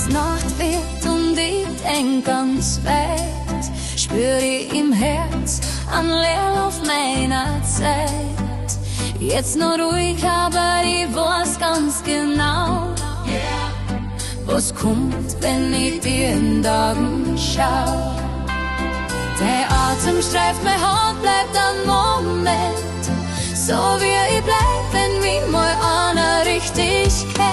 Wenn's Nacht wird und ich denk ganz weit, spür ich im Herz an Leerlauf meiner Zeit. Jetzt noch ruhig, aber ich weiß ganz genau, was kommt, wenn ich dir in die Augen schau. Dein Atem streift meine Hand, bleibt ein Moment, so wie ich bleib, wenn mich mal einer richtig kennt.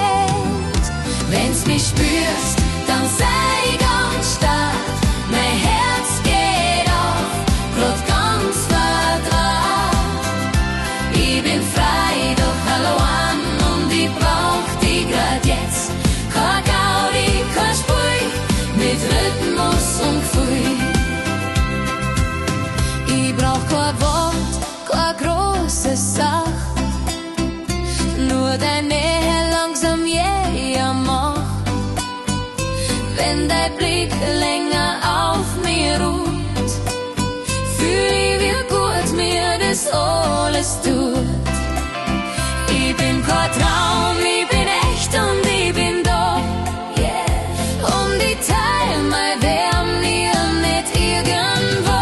Wenn's mich spürst, dann sei ganz stark, mein Herz geht auf, grad ganz verdraht. Ich bin frei, doch allein und ich brauch dich grad jetzt. Kein Gaudi, kein Spiel, mit Rhythmus und Gefühl. Ich brauch kein Wort, keine große Sache, nur deine Nähe langsam jäher macht. Wenn dein Blick länger auf mir ruht, fühl ich, wie gut mir das alles tut. Ich bin kein Traum, ich bin echt und ich bin da. Und ich teil mein Wärm nie nicht irgendwo.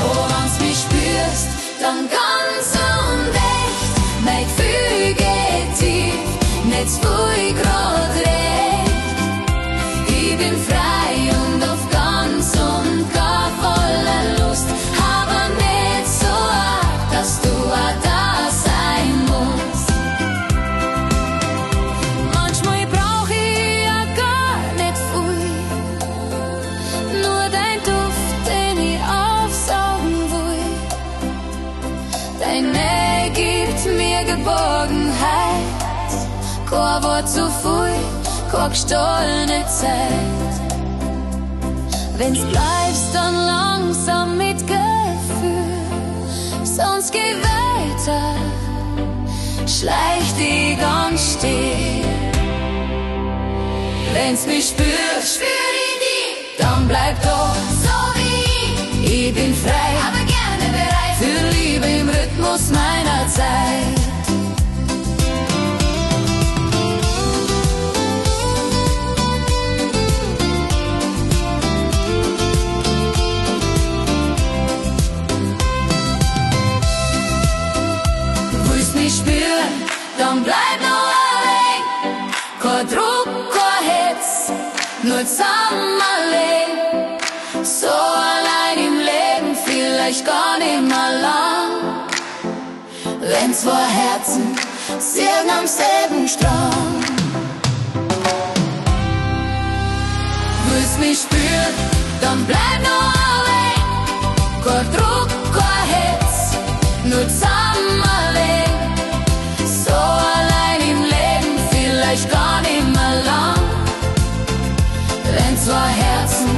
Oh, wenn's mich spürst, dann ganz und echt. Mein Gefühl geht tief, nicht zu viel grad recht. Ich bin frei und auf ganz und gar voller Lust, aber nicht so arg, dass du auch da sein musst. Manchmal brauch ich ja gar nicht viel, nur dein Duft, den ich aufsaugen will. Deine Nähe gibt mir Geborgenheit, kein Wort zu viel, keine gestohlene Zeit. Wenn's bleibst, dann langsam mit Gefühl, sonst geh weiter, schleich dich ganz still. Wenn's mich spürst, Spür ich dich, dann bleib da. So wie ich, Ich bin frei, aber gerne bereit für Liebe im Rhythmus meiner Zeit. Willst mich spüren, dann bleib noch allein. Kein Druck, kein Hetz, nur zusammen allein. So allein im Leben, vielleicht gar nicht mehr lang. Wenn zwei Herzen ziehen am selben Strang. Willst mich spüren, dann bleib noch allein. Kein Druck, kein Hetz, nur zusammen allein. So allein im Leben, vielleicht gar nicht mehr lang. Wenn zwei Herzen